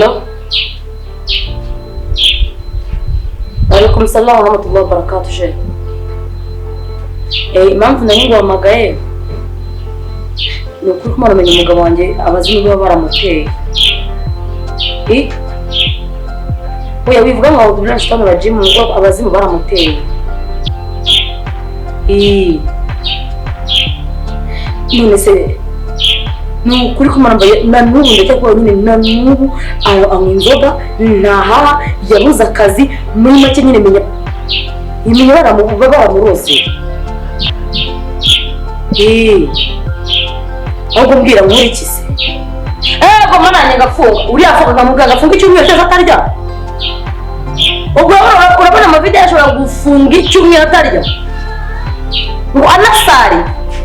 Hello. Waalaikum salam warahmatullahi wabarakatuh sheikh. Impamvu nari nguhamagaye ni ukuri ko menya umugabo wanjye abazimu baba baramuteye. Oya wivuga ngo abdullah shitani rajimu ngo abazimu baramuteye. None se ni ukuri ko mbaye na n'ubu ndetse kuba nyine na n'ubu anywa inzoga ntahaha yabuze akazi muri make nyine menya imenya baramuroze. Ahubwo mbwira nkuri iki se? Ego mananye ngafunga uriya afunga muganga afunga icyumweru cyose atarya. Ubwo urabona amavideo ashobora gufunga icyumweru atarya ngo anasari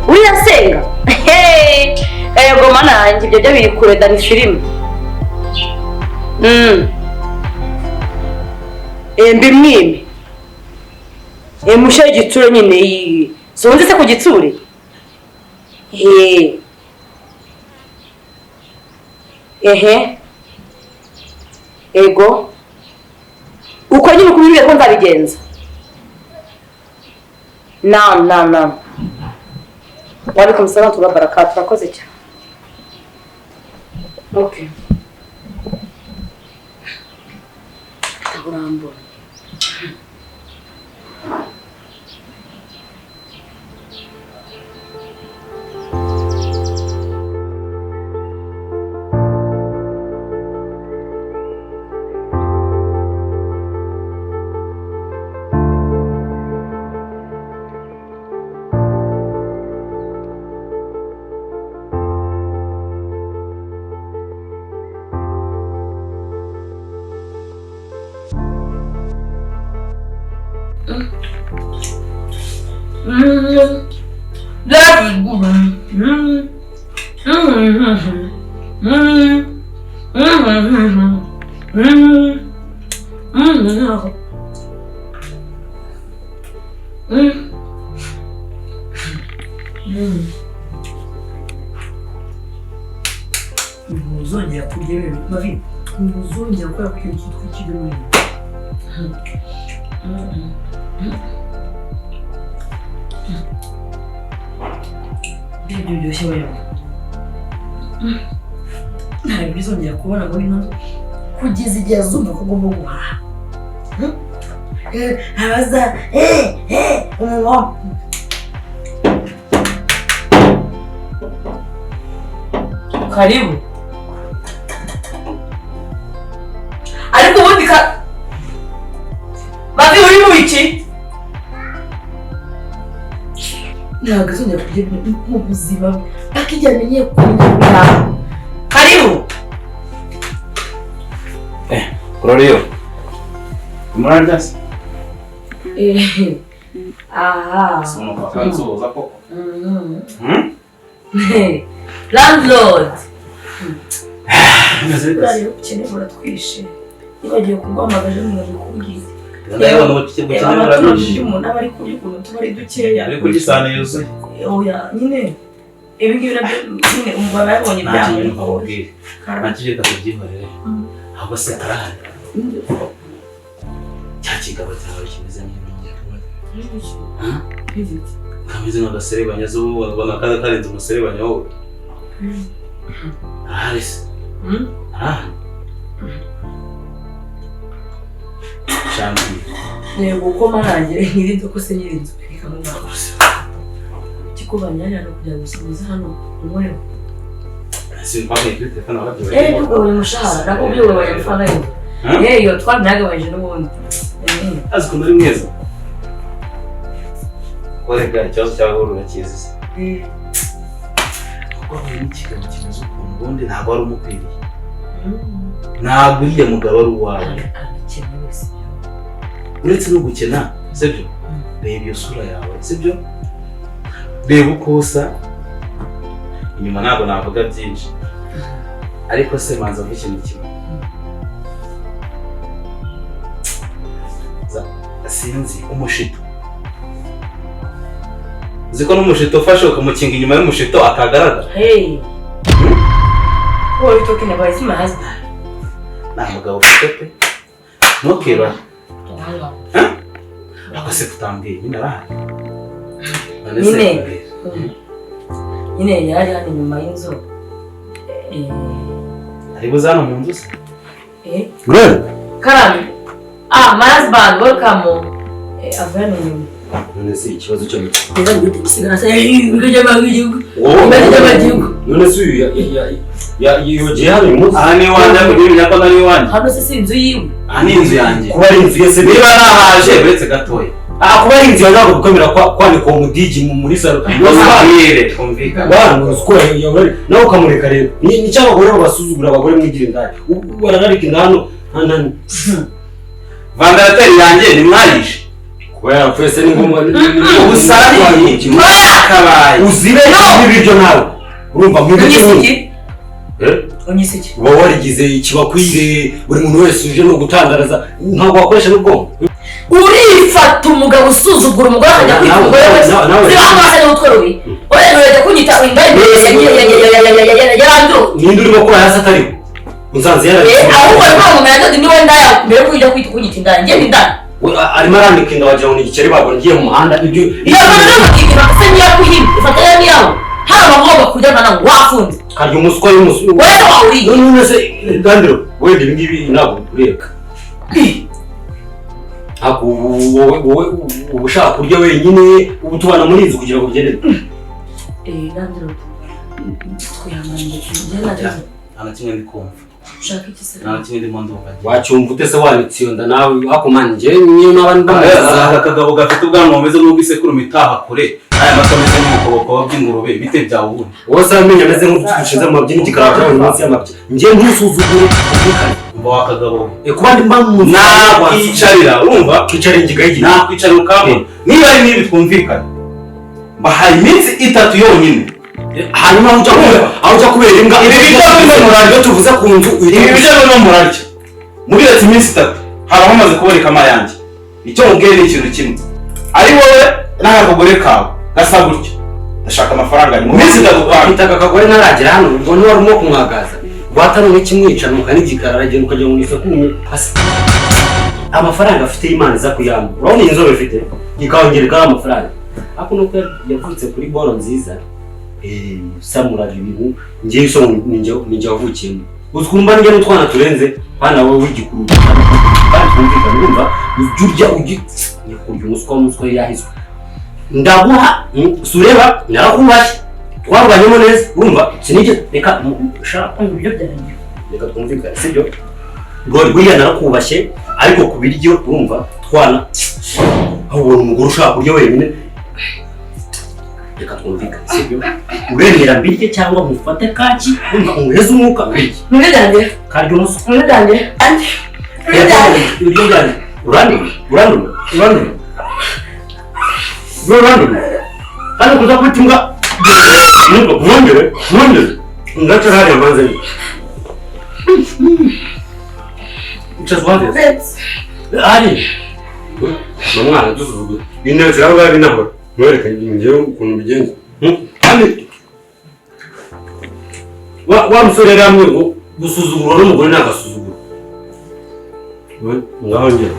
uriya asenga. Ego mananye ibyo byo biri kure da ni filime. Mbimwime mushe igitsure nyine sonze se ku gitsure. Ehe ego uko nyine kubimbye ko nzabigenza. Naam naam naam. Wa alaikum salam wa barakatuh. Urakoze cyane. Okay. Urambona. That is good. Ntuzongera kurya ibintu mavi, ntuzongera gukora ku kintu cyitwa ikiryo. Ibyo biryoshye wewe. Ntabwo bizongera kubona muri ino nzu kugeza igihe azumva ko agomba guhaha. Abaza umuntu. Karibu. Ariko ubundi Mavi uri mu iki? Ntabwo azongera kurya mu buzima bwe paka igihe amenyeye kurya. Karibu. Glorio. Murarya se? Aha. Sono kwa koko. Landlord. Uriya ukene muratwishe. Nibagiwe kuguhamagaje ngo mbikubwire. Ndabona ubukene muratwishe. Umuntu aba ari kurya ukuntu tuba ari dukeya. Ari kurya isahani yuzuye. Oya nyine ibi ngibi nabyo nyine umva babonye ibyago ariko nta kubyihorere. Ahubwo se arahari. Cya kigabo cyawe kimeze nk'inongera. Kameze nk'agaserebanya zo ubona karenze umuserebanya wowe. Arahari se? Arahari? Shambi. Yego uko marange nyirinzu ko se nyirinzu reka mugabo. Kikubanyanya no kugira gusubiza hano umurego. Simbaye kuri telefone warabyoye. Ubwo umushahara nakubwiye amafaranga y'inzu. Iyo twabinagabanyije n'ubundi. Azi ukuntu uri mwiza. Korega ikibazo cyawe urakizi se. Kuko wahuye n'ikigabo kimeze ukuntu ubundi ntabwo wari umukwiriye. Ntabwo uriya mugabo ari uwawe. Uretse no gukena, sibyo? Reba iyo sura yawe, sibyo? Reba uko usa. Inyuma ntabwo navuga byinshi. Ariko se manza mvuge ikintu kimwe. Sinzi umushito. Uzi ko n'umushito ufashe ukamukinga inyuma y'umushito atagaragara. Hey. Who are you talking about? It's my husband. Nta mugabo ufite pe. Ntukibare. Ako se kutambwiye nyine arahari. Nyine. Nyine yari hano inyuma y'inzu. Ari buze hano mu nzu se? Great. Karame. Ah, my husband, welcome. Avuye hano inyuma. None se ikibazo cyo ni none se uyu yogeye hano uyu munsi? Aha ni iwanjye, ariko ntibimenya ko ari iwanjye. Hano se si inzu yiwe? Aha ni inzu yanjye. Kuba ari inzu ye se niba nahaje uretse gatoya. Ah, kuba ari inzu yawe ntabwo gukomera kwanika uwo mudigi muri salo. Twumvikane, twumvikane. Nawe ukamureka rero. Ni cyo abagore babasuzugura, abagore mwigira indaya. Barararika inda hano. Vandarateri yanjye nimwayishe. Kuba yarapfuye se ni ngombwa. Ubusari mwakabaye. Uzibe n'ibiryo nawe. Urumva nk'ibyo. Unyise iki? Uba warigize ikibakwire, buri muntu wese uje no gutandaraza, ntabwo wakoresha n'ubwonko. Urifata umugabo usuzugura umugore akajya kwita umugore wese. Ziba hano hasa n'umutwe rubi. Oya nurajya kunyita indaya yaranduye. Ninde urimo kuri hasi atariho? Unsanze yararize. Ahubwo ntabwo menya ni we ndaya mbere yo kujya kwita kunyita indaya. Njye ni indaya. Arimo arandika inda wagira ngo ni igikeri babona ngiye mu muhanda ibyo. Iyo none se niyo kuhimba ifata ya niyawe. Haba ngomba kujyana nawe wafunze. Karya umuswa y'umuswa. Wewe wawuriye. None se Dandiro wenda ibi ngibi ntabwo ureka. Ako wowe uba ushaka kurya wenyine ubu tubana muri inzu kugira ngo bigende. Dandiro twihanganire njye nta na kimwe ndi kumva. Ushaka iki se? Nta na kimwe ndimo ndumva. Wacyumva ute se wanitse iyo nda nawe akomana njye niyo naba ndamuza. Aka kagabo gafite ubwanwa bumeze nk'ubw'isekurume itaha kure. Aya maso ameze nk'ibikobokobo by'ingurube bite byawe ubundi. Wowe se amenyo ameze nk'udushinze mu mabyi n'igikara byawe munsi y'amabyi. Njye ntusuzugure ubwikane. Umva wa kagabo we. Kuba ndi mba mu nakwicarira urumva? Kwicara ingiga y'igihe. Nakwicarira ukambona. Niba ari n'ibi twumvikane. Mbahaye iminsi 3 yonyine. Hanyuma aho ujya kubera imbwa ibi biryo birimo muraryo tuvuze ku nzu ibi biryo birimo muraryo muri iyo minsi 3 haba hamaze kuboneka amayanjye. Icyo mubwiye ni ikintu kimwe, ari wowe n'akagore kawe gasa gutya, ndashaka amafaranga ni mu minsi 3 kandi itaka akagore ntaragera hano ubwo niba urimo kumwagaza rwatari n'ikimwica nuka n'igikara aragenda ukajya mu isekurume hasi. Amafaranga afite Imana iza kuyamba. Urabona iyi nzobe ifite ikawongerekaho amafaranga ariko nuko yavutse kuri boro nziza samuraga ibintu ngiye so ninjye wavukiyemo uzi njye n'utwana turenze hano wowe w'igikuru kandi twumvikana urumva ujya urya ujya kurya umuswa w'umuswa yahizwe ndaguha sureba narakubashye twarwanyemo neza urumva sinigeze reka shaka ibiryo byanjye reka twumvikane sibyo buriya narakubashye ariko ku biryo urumva twana aho ubona umugore ushaka kurya wenyine reka twumvikane sibyo uremera mbirye cyangwa mufate kaki urumva umuheze umwuka mbirye ibiryo byanjye karya umuswa ibiryo byanjye ibiryo byanjye urandura urandura urandura urandura kandi kuza kwita imbwa mwongere mwongere ndaca hariya mbanze icazwa hariya hari ni umwana dusuzugura intebe ziraba binahora mwereka ngewe ukuntu bigenza kandi wa musore yari amwe ngo gusuzugura n'umugore ni agasuzuguro ngaho ngera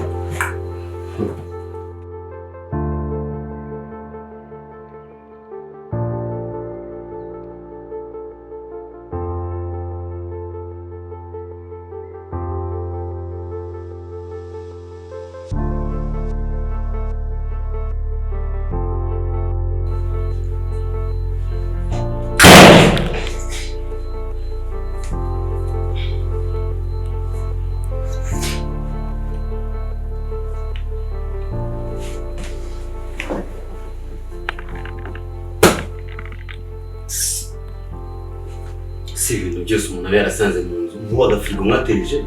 si ibintu byose umuntu aba yarasanze mu nzu nk'ubu agafirigo mwateje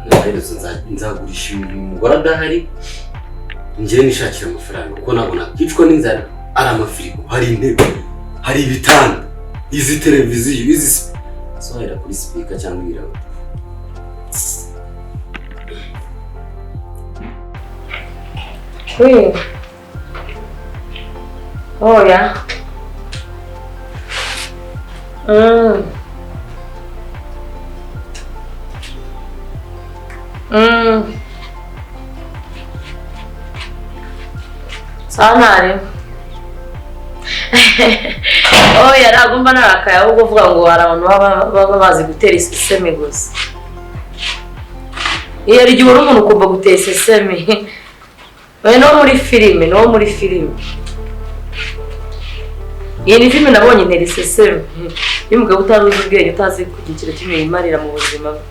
amaherezo nzagurisha ibintu umugore adahari njyewe nishakira amafaranga kuko ntabwo nakicwa n'inzara. Ari amafirigo, hari intebe, hari ibitanda, izi televiziyo, izi sohera kuri sipika cyangwa ibirago. Oui. Oh ya. Sawa ntari. Oya, ntabwo mba narakaye, ahubwo uvuga ngo hari abantu baba bazi gutera iseseme gusa. Iyo hari igihe ubona umuntu ukumva gutera iseseme. Oya, no muri filime, no muri filime. Iyi ni filime nabonye intera iseseme. Iyo umugabo utari uzi ubwenge, utazi kugira ikintu kimwe yimarira mu buzima bwe.